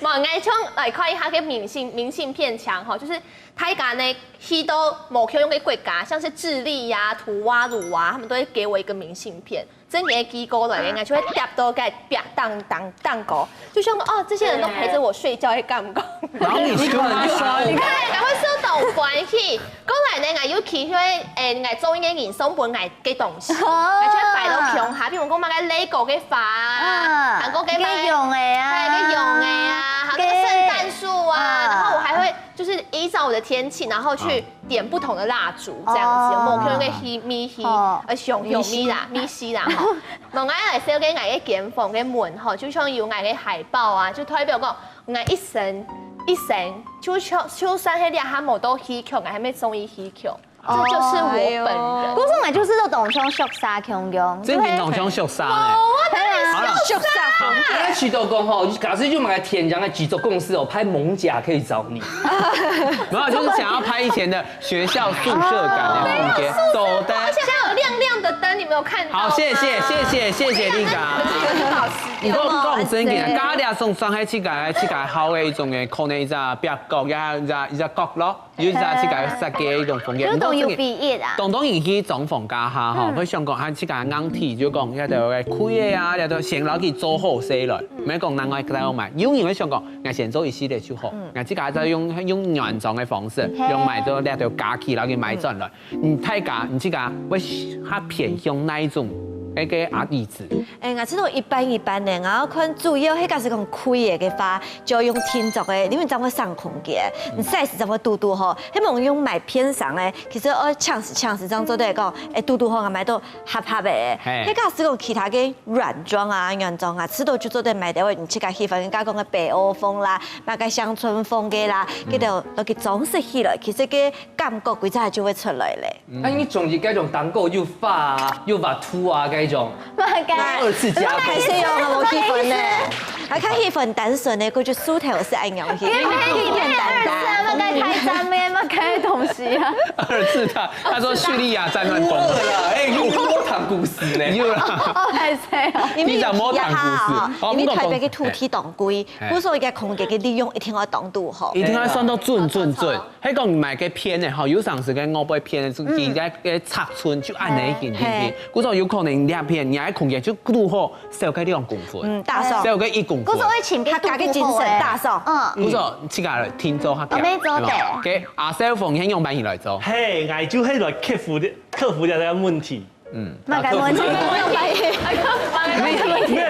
無，𠊎想來看一下个明信明信片牆吼，就是大家呢去到無共樣个國家，像是智利呀、圖瓦魯啊，他們都會給我一個明信片。真个寄過來个，𠊎就會貼到該壁當當當高，就想哦，這些人都陪著我睡覺的感覺。然後你就很爽。你看，還會收到歡喜。 過來呢，𠊎又去去，誒，𠊎中意个人送分𠊎个東西，𠊎就會擺到牆下，比如講麼个Lego个花啊，嗯，還過个麼个，該用个啊，對，該用个啊，還有那個聖誕樹啊，嗯，然後我還會就是依照我的天氣，然後去點不同的蠟燭，這樣子，有無？用那個黑米黑，哦，呃，熊熊米啦，米西啦，吼。然後來燒个𠊎个間房个門吼，就像有𠊎个海報啊，就代表講 𠊎一生一生，就就就算係這下無到戲曲，𠊎還係中意戲曲，這就是我本人。故所𠊎就係都當像畜生共樣，真个當像畜生欸。好了，畜生。好，剛才徐導講吼，假設就買天然的製作公司哦，拍蒙甲可以找你。沒有，就是想要拍以前的學校宿舍感的風格，走的。而且還有亮亮的燈，你沒有看到嗎？好，謝謝謝謝謝謝麗卡。不好意思。你都講真个，剛剛這種上海自家自家好个一種个，可能一隻壁角呀，一隻一隻角落，有一隻自家設計个一種風格。有種有比喻啦。當當然去裝潢家下吼，會想講啊，自家硬體就講，這兜个開个啊，這兜先摎佢做好勢來，毋係講另外再買。有人會想講，𠊎先做一系列就好，𠊎自家再用用原裝个方式，用買到這兜家具摎佢買轉來。 你大家，你自家會較偏向哪一種該个啊例子？誒，𠊎試著一般一般呢，𠊎看主要係假使講開个个話，就用定做个，因為正會省空間，你size正會堵堵好，係無用買便宜个，其實愛搶時搶時正做得講，誒，堵堵好，𠊎買到合合个。係假使講其他个軟裝啊、原裝啊，試著就做得買到你自家喜歡，剛剛講个北歐風啦，麼个鄉村風个啦，該兜落去裝飾起來，其實个 感覺歸隻就會出來咧。啊，你中意該種當高又花啊，又畫圖啊該種，麼个？二次加工。麼个意思？還係有無喜歡呢？還較喜歡單純个，過去書頭係恁樣去，簡簡單單。麼个太讚咩？麼个東西啊？二次他他說敘利亞戰亂公司。啦，哎，有有談故事呢。有啦。哦，還係哦。你講無談故事，哦，你台北个土地當貴，故所个空間个利用一定愛當堵好。一定愛算到準準準。 係講你買个片个吼，有成時个外背片个，佢个个尺寸就恁樣一點點。故所有可能兩片，你个空間就堵好少个兩公分，嗯，打爽。少个一公分。故所愛請別人堵好欸。客家个精神打爽。嗯。故所自家來定做客家。我們做得。OK，阿少峰，你係用麼个來做？嘿，𠊎就係來克服的克服這个問題。 嗯，麼个問題？沒有，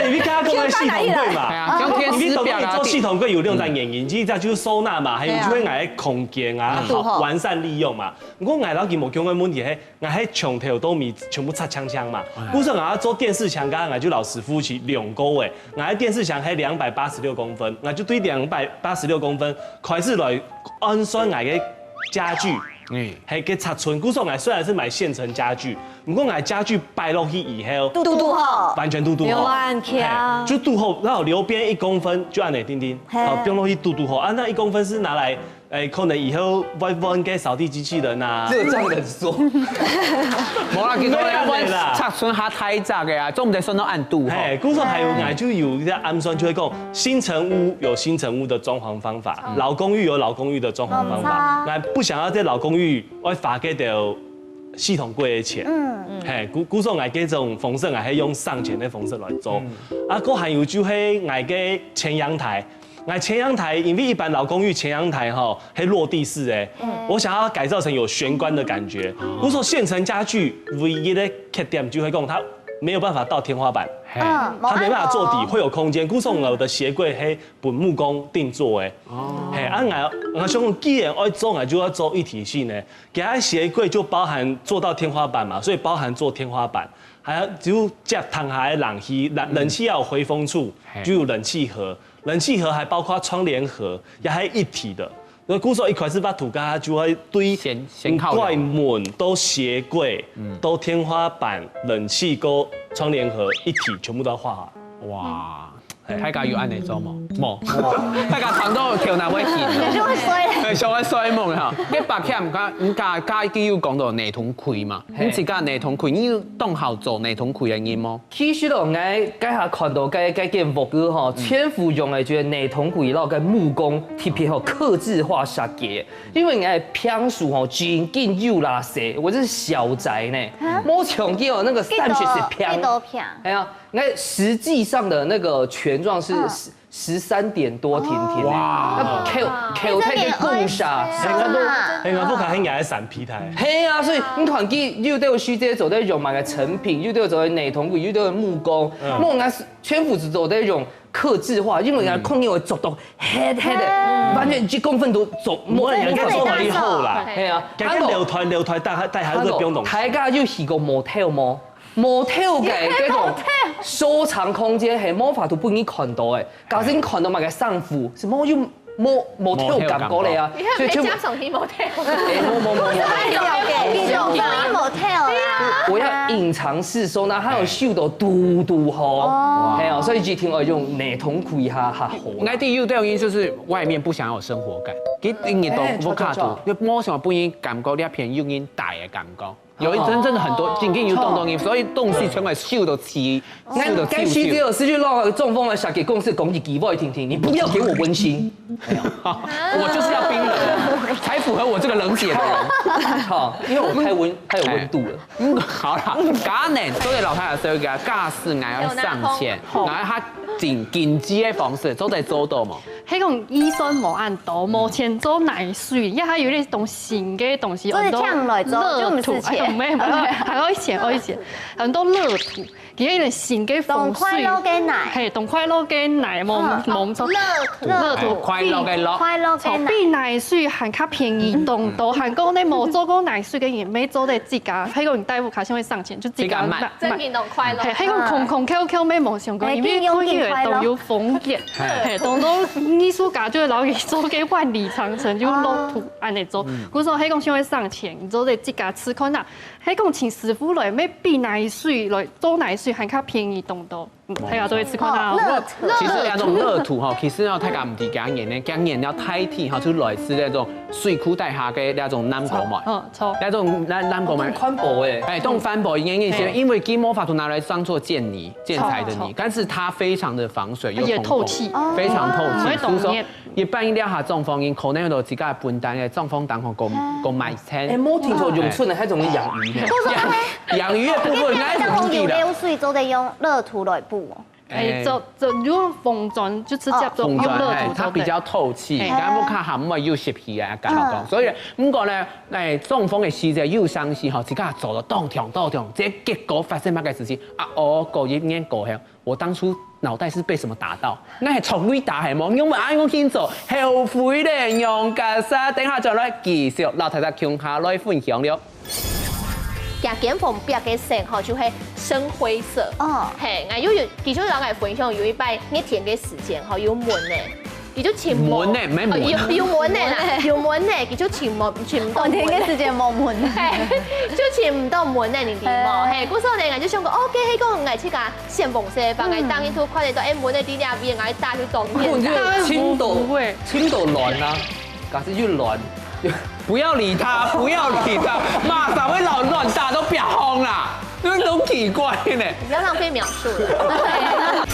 因為剛剛講个系統櫃嘛，係啊，像電視表啊，你懂做系統櫃有兩種原因，一隻就係收納嘛，還有就係𠊎个空間啊，好完善利用嘛。毋過𠊎摎佢無共个問題係，𠊎係牆頭到尾全部拆淨淨嘛。故所𠊎愛做電視牆，剛剛𠊎就摎師傅去量過欸，𠊎个電視牆係兩百八十六公分，𠊎就對兩百八十六公分開始來按算𠊎个家具。 嗯，係个尺寸。故所𠊎雖然係買現成家具，毋過𠊎家具擺落去以後，堵堵好。完全堵堵好，有啊，很強。嘿，就堵好，然後留邊一公分，就恁樣定定，係。好，放落去堵堵好。啊，那一公分是拿來，誒，可能以後會換个掃地機器人啊。只有這樣子做。無啦，其實沒有啦。尺寸較大隻个啊，做毋得算到恁堵吼。嘿，故所還有，𠊎就有一個暗算，就會講，新成屋有新成屋的裝潢方法，老公寓有老公寓的裝潢方法。𠊎不想要在老公寓 愛花該兜系統櫃个錢。嗯，嘿，故故所𠊎這種方式，𠊎係用省錢个方式來做。啊，過還有就係𠊎个前陽台，來前陽台，因為一般老公寓前陽台吼，係落地式的，我想要改造成有玄關的感覺。我說現成家具唯一的缺點就係講它沒有辦法到天花板，嘿，嗯，它沒辦法做底，無恁好會有空間。故所我的鞋櫃係本木工定做的，嘿，啊，𠊎𠊎想講，既然愛做，𠊎就要做一體性的。給它鞋櫃就包含做到天花板嘛，所以包含做天花板，還有就接窗下的冷氣，冷冷氣要有回風處，就有冷氣盒，冷氣盒還包括窗簾盒，也還一體的。所以故所一開始捌圖，它就會對先先考量門到鞋櫃，到天花板、冷氣跟窗簾盒一體全部都要畫好。哇，大家有恁樣做無？無，大家看到頭那會緊。就會衰。哎，小孩衰猛哈，你白天看，你家家己有講到泥桶區嘛？你自家泥桶區，你有當好做泥桶區的人無？其實哦，𠊎該下看到該該間屋个吼，全部用个就係泥桶區，然後个木工特別吼客製化設計。因為𠊎平時吼真緊有垃圾，我這是小宅呢，無像佢哦那個三十是平幾。多平？哎呀，那實際上的那個權狀是嗯十三點多天天呢，哇那扣扣那個工時，哎，我都，哎，我都看很愛閃皮台。嘿啊，所以你看佢又都有需這做得用嘛个成品，又都有做得泥桶，又都有木工，木工全部是做得用客製化，因為人家空有做到黑黑的，完全一公分都做，我人家做到以後啦，嘿啊，改个樓梯楼梯帶帶孩子都不用動。大家有去過motel無？motel个這種收藏空間，嘿，無法度分你看到誒。假使你看到麼个上浮，什麼又無motel感覺了啊？你看沒加上去motel。哎，無無無無。哎，有有有motel啦。我要隱藏式收納，還有收到嘟嘟吼，哎呀，所以一定要用泥桶區哈哈好。𠊎第一个原因就是外面不想要有生活感，佢一日到屋下肚，就無想要分人感覺這片有人戴的感覺。 有一陣真的很多，真正有當多人，所以東西全部收到齊，收到齊。該該需只有是去讓中風的設計公司講一句話聽聽，你不要給我溫馨。我就是要冰冷，才符合我這個冷血的人。好，因為我太溫太有溫度了。嗯，好啦，假呢，做得老太太說一個，假使𠊎愛省錢，𠊎愛較緊緊急的方式，做得做到無？係講預算無恁多，無錢做泥水，也還有一種新的東西，做得很多搶來做，就毋使錢。樂土，哎，沒有沒有，還有一些，有一些很多樂土，佢有一點新的風水。當快樂个泥。嘿，當快樂个泥，無無錯。樂土。樂土快樂个樂。快樂个泥。比泥水還較便宜當多，還講你無做過泥水个人，無做得自家，還有你大部分較先會省錢，就自家自家買買。真正當快樂。嘿，還講空空竅竅，無無想過，因為空氣都有風險，嘿，當多藝術家就會老去做个萬里長城，就樂土恁樣做。故所係講先會省錢，你做得自家試看啊。係講請師傅來，無比泥水來做泥水還較便宜當多。 嗯，大家都會試看啊。樂土。其實那種樂土哈，其實要大家毋知幾年呢，幾年要代替哈，就來自那種水庫底下个那種南瓜嘛，嗯，錯。那種南南瓜嘛，環保哎，哎，當環保原因是嘿因為佢無法度拿來當做建泥、建材的泥錯，但是它非常的防水又也通風透氣非常透气，嗯所以说會懂一般了下中風，因可能有自家本單个中風單吼，个个買哎，清。無聽說用村的還種養魚呢。養魚的部分，那那紅油是的。流水做得用樂土來補哦。哎，就就用紅磚，就直接做用紅磚，樂哎，土做的。它比較透氣，哎然後看還沒有濕氣啊，感覺。所以，不過呢，哎，中風的時節，有傷勢吼，自家做到當痛當痛，這結果發生麼个事情啊？哦，過一年過後，我當初腦袋是被什麼打到？那還從未打還無，因為恁樣去做，後悔咧，用个啥？等下轉來繼續，老太太共下來分享了。 佢間房壁个色吼就係深灰色。哦嘿，𠊎又有，其實𠊎來分享有一擺熱天个時間吼，有蚊呢，佢就尋無蚊呢，毋係蚊哦有有蚊呢啦，有蚊呢，佢就尋無尋毋到我天个時間無問。嘿，就尋毋到蚊呢，你知無？嘿，故所呢，𠊎就想講，哦，該係講𠊎自家先放射，放个當一度看得到，哎，蚊呢，在那邊，𠊎打去當面。你就尋到尋到卵啊，假使又卵，不要理他，不要理他，馬上會老亂打都不要轟啦，你們都奇怪呢。不要浪費描述了。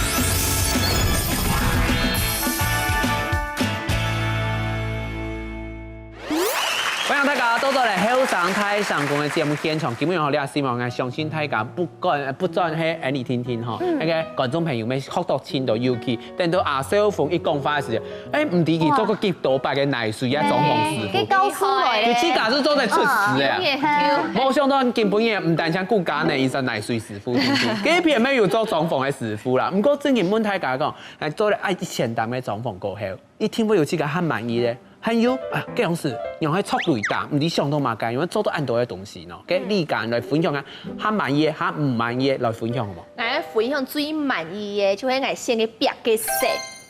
歡迎大家倒轉來後上台上工个節目現場，今日好，這希望啊，相信大家不管，呃，不管係恁樣定定吼，該个觀眾朋友們學到盡多，尤其等到阿少峰一講話个時候，哎，毋知佢做過幾多擺个泥水啊，裝潢師傅，佢教出來佢自家係做得出師个啊。嗯無想到今晡日毋單淨顧家呢，佢係泥水師傅，定定，該片尾有做裝潢个師傅啦。毋過正經問大家講，來做了愛一千單个裝潢過後，一定會有自家較滿意个。 還有啊，該樣時，用个著雷達，毋知想到麼个，因為做到恁多个東西喏。該你敢來分享啊，較滿意个，較毋滿意个來分享好無？𠊎分享最滿意个，就係𠊎選个壁个色。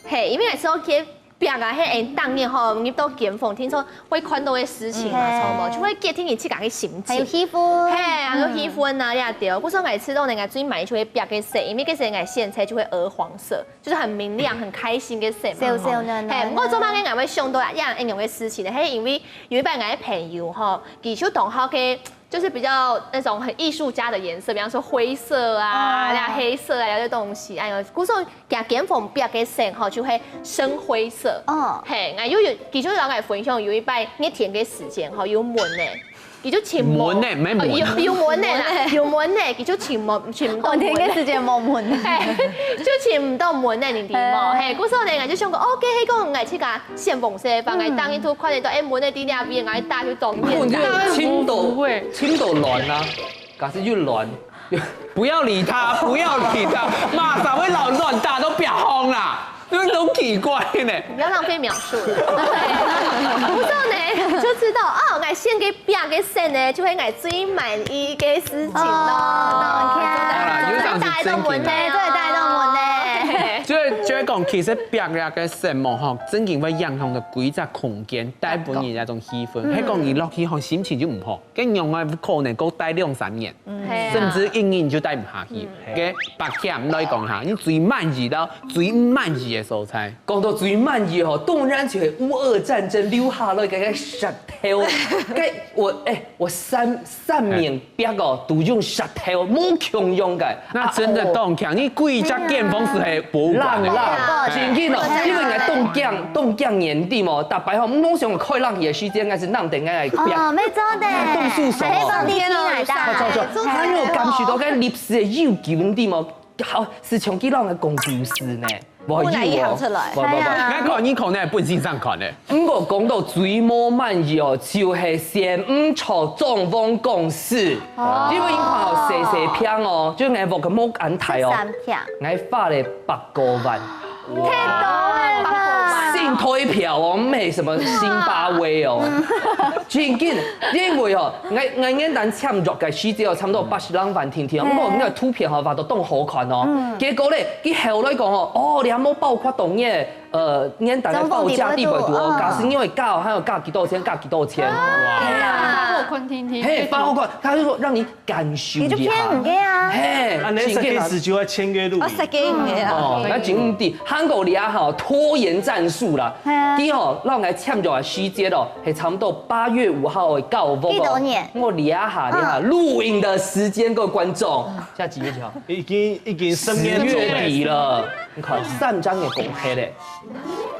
嘿，因為𠊎想个壁啊，係當然吼，入到間房，聽說會看到个事情嘛，嗯著無？就會決定你自家个心情。還有氣氛，嘿，還有氣氛啊，這對。故所𠊎試到呢，𠊎最滿意就係壁个色，因為該色𠊎選出來就係鵝黃色。 就是很明亮、很開心个色嘛。笑笑呢呢嘿，毋過做麼个𠊎會想到啊，這樣恁樣个事情呢？係因為有一擺𠊎个朋友吼，佢就當好个，就是比較那種很藝術家的顏色，比方說灰色啊、哦呀黑色啊，這些東西，哎呦，故所佢間房壁个色吼就會深灰色。哦嘿，𠊎又有，佢就摎𠊎分享，有一擺熱天个時間吼，有蚊呢。 佢就尋無蚊呢，毋係蚊哦有有蚊呢啦，有蚊呢，佢就尋無尋毋到哦，天个時間無問。嘿，就尋毋到蚊呢，你知無？嘿，故所呢，𠊎就想講，哦，該係講𠊎自家選房間，反正當一突看得到，哎，蚊呢在那邊，𠊎打去當面問題打。尋到尋到卵啊，假使有卵，不要理他，不要理他，馬上會亂亂打到壁項啦，你們都奇怪呢。不要浪費描述了。對，故所呢，就知道哦，𠊎選个壁个色呢，就係𠊎最滿意个事情咯。哦，OK。好啦，有這樣是正經的。哎，這也帶動我呢。就係就係講，其實壁个色目吼，正經會影響到規隻空間，帶分人家種氣氛。係講你落去吼，心情就毋好，該樣啊可能過帶兩三年，嘿啊甚至一年就帶毋下去。該白天來講哈，你最滿意到最毋滿意个所在。講到最滿意吼，當然就係烏俄戰爭留下來个石頭。該我哎，我三三面壁哦，都用石頭，無共樣个。那真的當強，你規隻間房係博物館呢。對啊真緊哦，因為𠊎當驚當驚年底嘛，逐擺吼，毋想開冷氣个時間，𠊎係冷定个壁。哦，沒錯的。動手手哦還放電梯來的。錯錯錯，還有感受到該歷史个悠久，你知無？好，係像佢人个講故事呢。無有哦，不然一行出來無無無，哎呀你看你可能本身上看的。毋過講到最無滿意哦，就係先毋著裝潢公司，因為因看哦，細細坪哦，就𠊎屋个無恁大哦三坪，，𠊎花了百過萬。太多了吧？新台票哦，毋係什麼辛巴威哦。真緊，因為哦，𠊎𠊎原單簽約个時節哦，差不多八十零萬定定，毋過𠊎圖片吼畫到當好看哦。結果咧，佢後來講哦，哦，你還無包括當年，呃，原單个報價地位圖哦，假使因為加哦，還有加幾多錢，加幾多錢。哇，好看定定。嘿，發好看，他就說讓你感受一下。你就騙人家啊！嘿，啊，那設計師就要簽約錄影。我設計你啊！哦，那真毋對，韓國你啊吼，拖延戰術啦。嘿啊佢吼，讓𠊎簽約个時節哦，係差不多八月五號个交屋哦。幾多年我你啊哈，你啊，錄影的時間，各位觀眾，現在幾月幾號？已經已經十十年月底了，你看三張也公開嘞。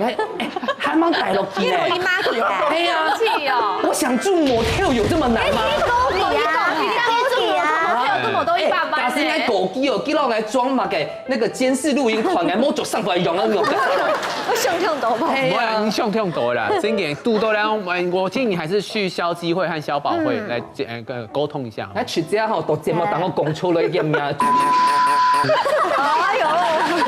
哎，哎，還蠻大落去嘞。你媽去啊！哎呀，氣哦。我想住motel有這麼難嗎？高級啊！高級啊！這麼多一百萬假使𠊎高級哦，佢讓𠊎裝麼个那個監視錄影款，𠊎摸著上回用啊用。我想象到吧。我你想太多了，真的堵到了，我我建議你還是去消基會和消保會來呃溝通一下。那直接吼，到節目當中講出來一點名。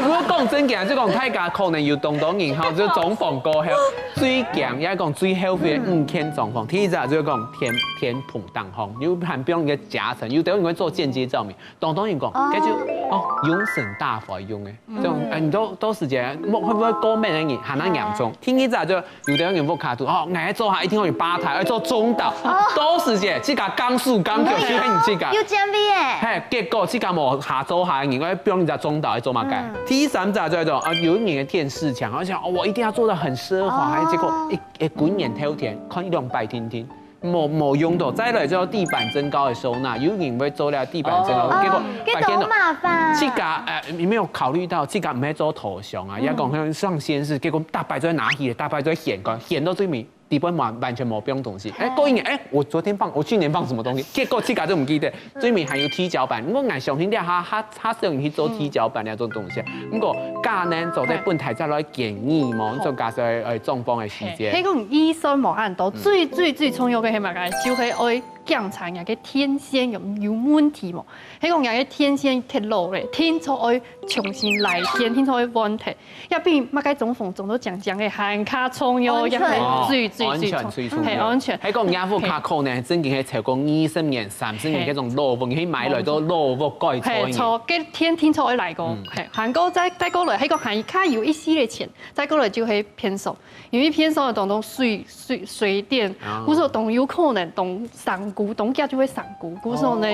如果講真个，就講大家可能有當多人吼，就裝潢過後，最驚也講最後悔个五件狀況。第一隻就講天天棚當中，有還不用一個夾層，有的人會做間接照明，當多人講，這就哦永生大法用个，這種哎，你都都時間，會不會過敏个人還能嚴重？第二隻就有的人屋下肚哦，𠊎做下一定要有吧台，要做中島，都時間自家剛樹剛就去你自家。有尖位耶！嘿，結果自家無下做下，你會變成中島，愛做麼个？第三隻就係講啊，有一年的電視牆，而且哦，我一定要做得很奢華，還結果一一滾眼頭天看一兩百天天，無無用到。再來就地板增高的收納，有人會做了地板增高，結果這都麻煩。自家呃，你沒有考慮到自家毋係做頭想啊，也講像上先是，結果大擺就拿起，大擺就顯高，顯到最尾。底背完完全無放東西。哎，過一年，哎，我昨天放，我去年放什麼東西？結果自家都毋記得。最尾還有踢腳板，毋過𠊎相信這下較較少人去做踢腳板這種東西。毋過，該恁樣做得分大家來建議無？做假設呃中風个時節。係講預算無恁多，最最最重要个係麼个？就係愛檢查若个電線有有問題無？係講若个電線忒老咧，定著愛重新來電，定著愛換忒。 也比麼个中風中到靚靚个還較重要，也係最最最重，安全最重要。係安全。係講若屋下可能正經係超過二十年、三十年該種老屋，你去買來都老屋改造。係，著，該電定著愛來過。係，還過再再過來，係講還較有一息个錢，再過來就係便所，因為便所个當中水水水電，故所當有可能當傷久，當遽就會傷久，故所呢，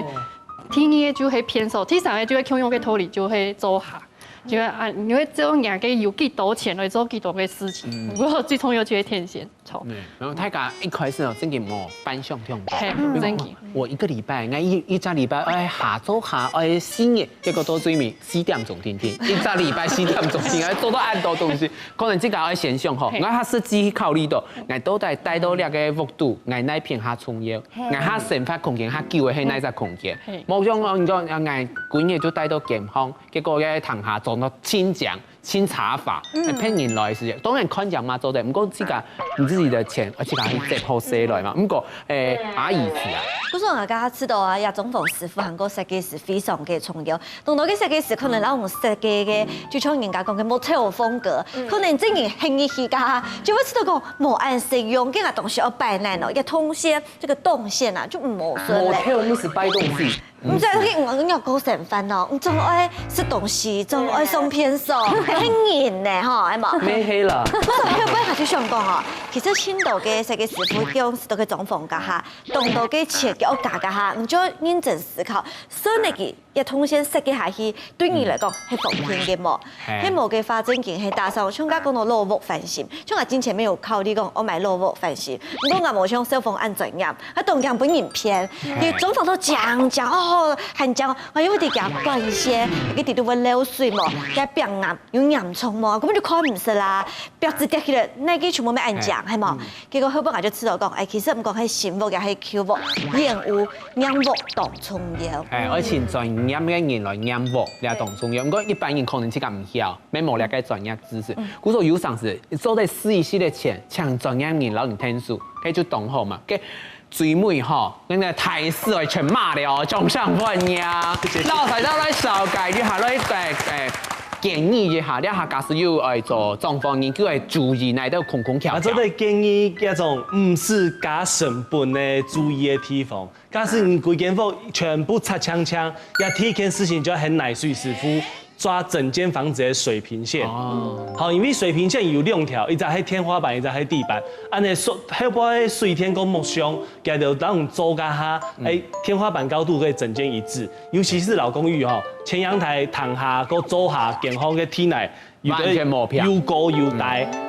第二个就係便所，第三个就係共樣个道理，就係灶下。 就係啊，你會知道你个有幾多錢來做幾多个事情。不過最重要就係電線，著。嗯，然後大家一開始哦，正經無半想像到。係，正經。我一個禮拜，𠊎一一隻禮拜愛下晝下愛四日，結果到最尾四點鐘定定，一隻禮拜四點鐘定定，愛做到恁多東西，可能自家愛先想吼，𠊎較實際去考慮到，𠊎到底戴到這個屋肚，𠊎哪片較重要，𠊎較生活空間較久个係哪隻空間？無像哦，你講啊，𠊎幾日就戴到健康， 結果該堂下裝到盡靚、盡奢華，別人來時，當然看靚嘛做得，毋過自家你自己个錢，而且還係節好勢來嘛。毋過，誒，阿姨子啊，故所𠊎剛剛知道啊，這裝潢師傅還過設計師非常个重要。當多个設計師可能摎𠊎設計个，就像人家講个motel風格，可能真个行入去个，就會知道講無恁實用，該個東西愛擺哪哦，一個動線，這個動線啊就無順咧。motel毋係擺東西。 毋知去人家過生活哦，你總愛食東西，總愛上便所，係人呢吼，係無？沒黑啦。所以後背𠊎就想講哦，其實盡多个設計師傅用盡多个裝潢个哈，當多个錢个屋家个哈，你就認真思考，所以呢，佢一動線設計下去，對你來講係方便个無？係無个話，正經係打算像𠊎講到老屋翻新， 像𠊎之前也有考慮講，愛買老屋翻新，毋過𠊎無像小鳳恁專業，𠊎當驚分人騙。佢裝潢到靚靚哦，還靚，𠊎又會得驚管線，該底肚會漏水無？該壁癌有嚴重無？根本就看毋識啦，壁紙跌起來，該個全部愛恁靚，係無？結果後背𠊎就知道講，哎，其實毋管係新屋也係舊屋，驗屋、驗屋當重要。哎，愛請專業个人來驗屋，這當重要。毋過一般人可能自家毋曉。 無無這個專業知識。故所有成時做得使一息个錢，請專業人摎你𢯭手，該就當好嘛。該最尾吼，該個大使愛全罵了哦，掌聲歡迎。老師，再來紹介一下，來誒誒建議一下，這下假使有愛做裝潢研究个注意，哪兜空空竅竅。啊，做得建議這種毋使加成本个注意个地方。 假使你歸間屋全部擦淨淨，這第一件事情就愛喊泥水師傅抓整間房子个水平線。好，因為水平線有兩條，一隻係天花板，一隻係地板。恁仔水，後背水電个木箱，佢就當做該下，哎，天花板高度可以整間一致。尤其是老公寓吼，前陽台、廳下、个灶下、間房个地泥，有的完全無平又高又低。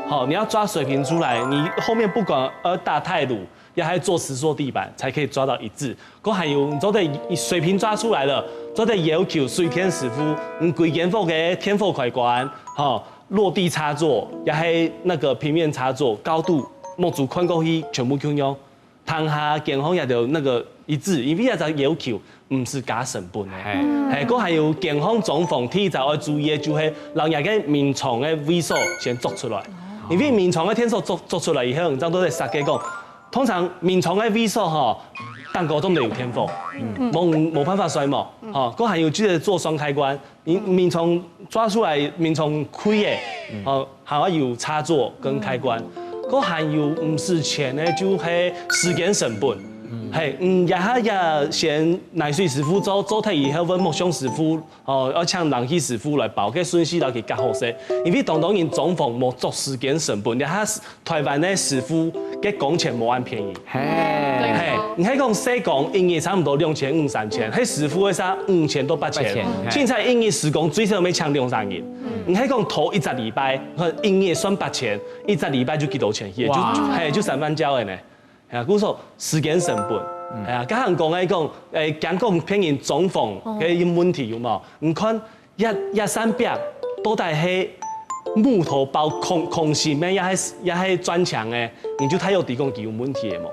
好，你要抓水平出來，你後面不管要打泰魯， 也還做石塑地板，才可以抓到一致。該還有，你做得水平抓出來了，做得要求水電師傅，你歸間屋个電火開關，吼，落地插座，也還那個平面插座，高度，目珠看過去全部共樣。廳下間房也就那個一致，因為這隻要求毋使加成本个。嘿，該還有間房裝潢，第一隻愛注意个就係，摎若个眠床个位所先做出來。因為眠床个電所做做出來以後，你正做得設計講， 通常眠床个位所吼，頂高都無有電火，無無辦法睡目，吼，該還有就係做雙開關，眠眠床抓出來，眠床開个，吼，還愛有插座跟開關，該還有毋使錢个就係時間成本，嘿，嗯，這下也先泥水師傅做做忒以後，問木匠師傅，哦，愛請冷氣師傅來包，該順序摎佢較好勢，因為當多人裝潢無做時間成本，這下 台灣个師傅个工錢無恁便宜。嘿，嘿，你係講細工一日差毋多兩千五、三千，係師傅个話五千到八千，八千，嘿凊彩一日施工最少愛請兩三人。你係講頭一隻禮拜，一日算八千，一隻禮拜就幾多錢去？就哇嘿，就三萬塊个呢。哎呀，故所時間成本，哎呀，剛剛講个講，誒，講講騙人裝潢个問題有無？你看，一一三百到底係木頭包空空心个，也係也係磚牆个，你就太有地公佢有問題个嘛。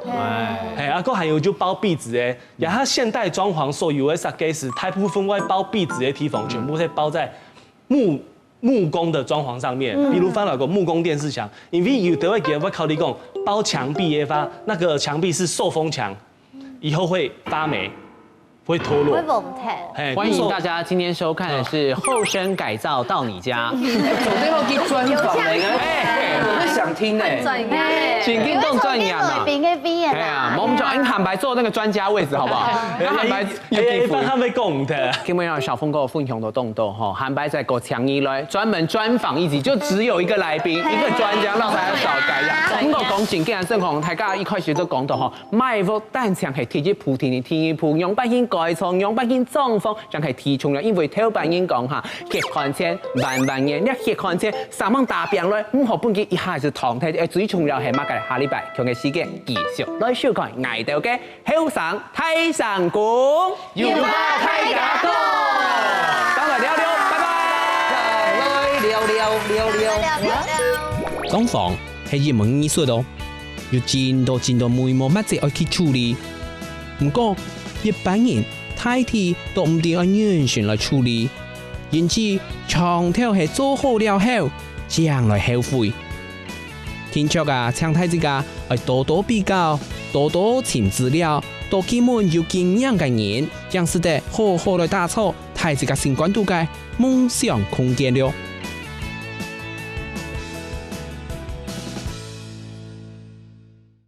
哎，啊，个還有就包壁紙个，也係現代裝潢所有个設計師，大部分會包壁紙个地方，全部係包在木木工的裝潢上面，比如翻了个木工電視牆，因為有的會給會考慮講包牆壁个話，那個牆壁是受風牆，以後會發霉，會脫落。會崩塌。嘿，歡迎大家今天收看的是《後生改造到你家》。做得要去專訪个，哎，我想聽呢。正經當專業嘛。邊个邊个哎呀，我們就你坦白坐那個專家位置好不好？你坦白。一般他們講的。今日讓小峰哥分享到當多吼，坦白在過強一來專門專訪一集，就只有一個來賓，一個專家，讓大家少改一下。不過講緊，既然正好大家一開始都講到吼，買屋單淨係第一步，第二第一步，樣般去改造，樣般去裝潢，正係提重要。因為頭擺人講哈，血汗錢萬萬年，你血汗錢三萬打平來，毋好分佢一下子淘汰。最重要係麼个？下禮拜同个時間繼續來收看𠊎兜个。 後生大聲公，有話大家講。當來聊聊，拜拜。來聊聊聊聊。裝潢係一門藝術哦，有真多真多微末末節愛去處理。毋過，一般人大體都毋知愛仰般來處理，因此長透係做好了後，正來後悔。 定著啊，請大自家愛多多比較，多多尋資料，多去問有經驗个人，正使得好好來打造大自家心肝肚个夢想空間了。